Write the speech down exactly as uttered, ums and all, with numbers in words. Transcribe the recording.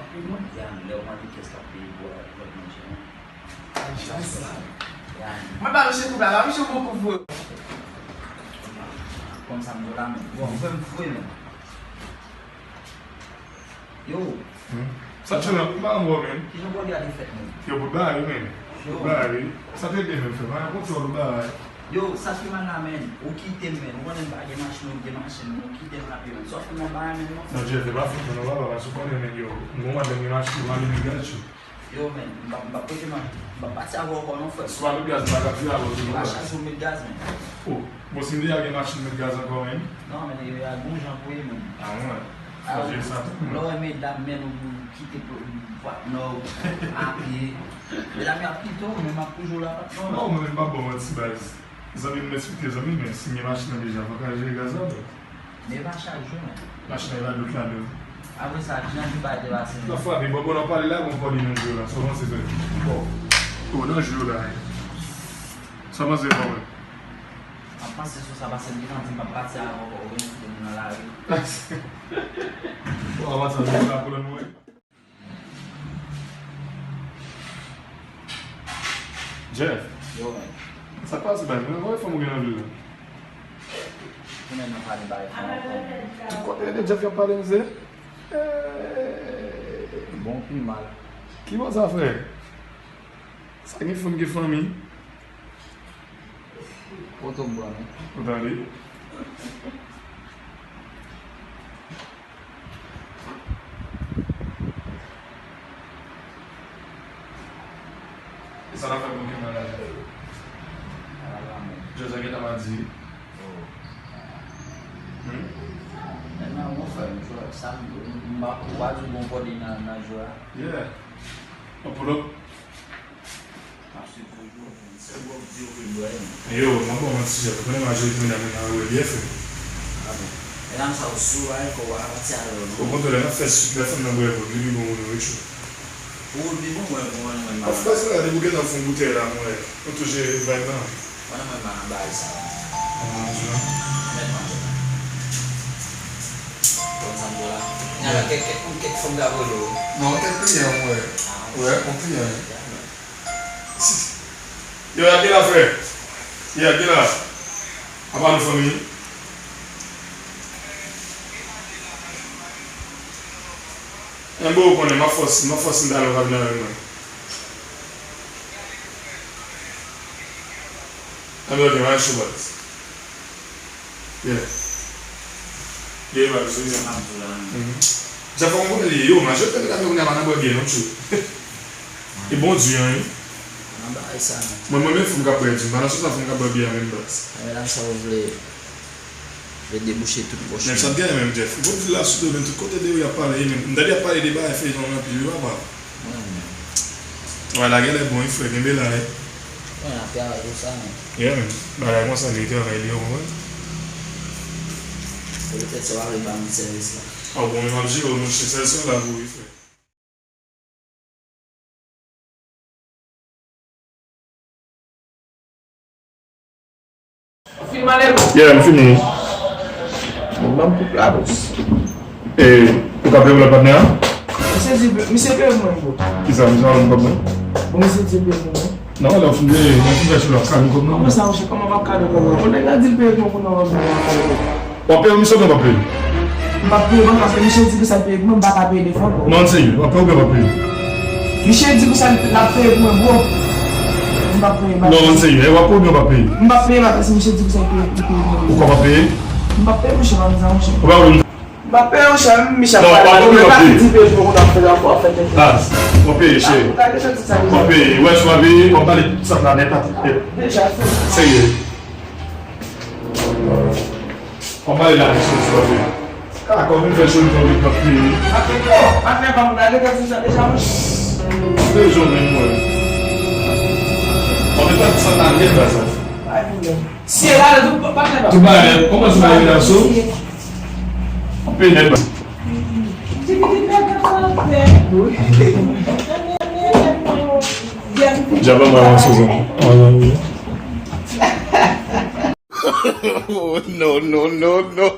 anpil moun, ya, lè w mande kiyès k ap peye pou lòt moun chè, non. Mwen pa mouche koup la, pa mouche bon koup vre. Konn sa m di w la, men. Bon, frè m fou, men. Yo. Hmm? Sa tchou la, m pa anvo, men. Kijan bòl gade fèt, men? Yo, bout bagay, men. Yo. Bout bagay. Sa te de men, frè. Pa gen kontwòl, bout bagay. Yo, sa ki mal la, men. Ou kite m, men. Ou konnen m pa gen machin, ou gen machin, men. Ou kite m rape, men. Sa w fè m nan bagay, men, non? Non, Jeff, e pa fout, non, papa, paske ou konnen, men, yo. M gon madanm gen machin, ou ale men gaz, tchou. Yo, men, m p ap, m p ap prete, man. M p ap pati avè w ankò, non, frè. Si w pa met gaz, m pa ka file avè w tou, non, frè. M pa chak jou m met gaz, men. Oh, bon, si m deja gen machin, m met gaz ankò, men. Non, men, yo, a gon jan pou ye, men. Ah, mwen. Sa, jere sa tou, men. Lè w wè medam, men, ou kite pou, patnè w, a pye. Medam yo ap kite w, men m ap toujou la, patnè w. Non, mwen menm m p ap ba w manti, baz. Zanmi m, m eksplike zanmi m, men si m gen machin nan deja, fòk al jere gaz la, baz. Men e pa chak jou, men. Machin nan e pa dout ladan. Apre sa, kijan ti bagay te pase? L ap frape, bon, bon, nan pale la, bon, kòd li nan je w la. Sa w panse, frè? Bon. Oh, nan je w la, hein. Sa w panse, frè mwen? M ap panse sou sa, paske m gentan di m p ap pati avè w ankò, ou gen kite m nan lari. Bon, avan sa, nou pa pran mwen. Jeff. Yo, men. Sa k pase, baz? Mwen wè fanm ou gen nan vil la. Ou menm nan pale bay fanm ou. Ki kote de Jeff y ap pale, msye? Eh. Bon pi mal. Ki bò sa, frè? Sa gen fanm, gen fanmi. Poto m pran, non. Ou tande? E sa n ap fè pou gen nan lajè yo. Jòj la gentan madi. Hmm? Men nan, mon frè, m jwe sa, m, m pa, ou pa di bon kòde nan, nan jwe a. Yeah. Anpilòp. M ap swiv toujou, men se gwòg di yo vle bwè, men. Yo, m ap ba w manti, Jeff. Ou konnen majorite medam yo nan relyèf, men. Ah bon. Medam sa yo sou, ay, kò w a pati avè yo, non? Okontrè, lè n ap fè swit, lè fanm nan bwè vòt, li pi bon pou nou, wi, tchou. Pou ou, li pi bon, mwen, mwen, mwen, mwen. Of course, la, depi w gentan fè yon boutèy la, mwen, nou tou jere vibe lan. Mwen, mwen, mwen, bay sa. Mwen, mwen, mwen. Mèt manje la. Konn sa m di w la. Gen kèk, kèk, kèk fanm k ap rele w. Non, kèk kliyan, mwen. Ah, wè, yon kliyan. Yo, y ap gen la, frè. Y ap gen la. Apa nou fanmi? Enben, ou konnen, m ap fòs, m ap fòs m talè w ka vin avè mwen. Enben, ok, m al cho, baz. Yeah. Yeah, baz, wi. Sa m ap di w la, men. Mhm. Sa fò m konnen li ye, yo, majorite medam yo kounye a pa nan bwè byè, non, tchou. E bon di, wi. Nan bagay sa, non. Mwen, mwen menm, fanm k ap bwè di, m pa nan sou sa fanm k ap bwè byè a menm, baz. Medam sa yo vle, vle debouche tout pòch yo. Men sa t genyen menm, Jeff. Ou konn di la sou domèn tout kote de yo y ap pale, menm. M tande y ap pale de bagay feyton anpil, wi, papa. Mwen menm. Wè, la genlè bon, wi, frè, kenbe la, wi. Mwen ap travay pou sa, men. Yeah, men. Bagay konsa, li travay li, ou konprann? Petèt se pa vle ban m sèvis la. Ah, bon, men m ap jere w, monchè, sèl se w la pou, wi, frè. Yeah, m fini. Bon, ban m koup la, bòs. E, ou ka peye pou lòt patnè a? Misye di, misye peye pou mwen, bro. Kisa, misye pa ban m kòb mwen? Bon, misye di peye pou mwen. Non, lè w fin peye, lè w fin fè sou la, w ka ban m kòb mwen. Kòman sa, monchè? Kòman m ap ka ban kòb mwen? Bon, nèg la di l peye pou mwen, pou nan wè. W ap peye misye oubyen w p ap peye? M p ap peye, non, paske misye di pou sa l peye pou mwen, m pa ka peye de fwa. Non, serye, w ap peye oubyen w p ap peye? Misye di pou sa l ap peye pou mwen, bro. M p ap peye, m p ap peye. Non, serye, w ap peye oubyen w p ap peye? M p ap peye, paske misye di pou sa l peye, li peye pou mwen. Ou kwè w p ap peye? M p ap peye, monchè, pa konn sa, monchè. Ou pa vle m... M p ap peye, monchè, misye ap pale mal, men pa di peye pou mwen, ap fè rapò, ap fè tenten. Baz. W ap peye, cheri. W ap peye. Wè, si w ap peye, w ap pale tout sa la nèt ak tèt. Serye. W ap pale la nèt, si w ap peye. Kaka, w vin fè cheri, w vin peye. Apre, bon, apre, bon, lage tèt sou sa deja, wi. W ap peye, jòm, mwen. W ap peye tout sa la nèt la, sa. Pa gen pwoblèm. Si e la, tout, pa gen pwoblèm. Tout bagay, kòman se bagay la, so? W ap peye nèt, ba. Djab an mwen, Suzanne. Oh, non, non, non, non.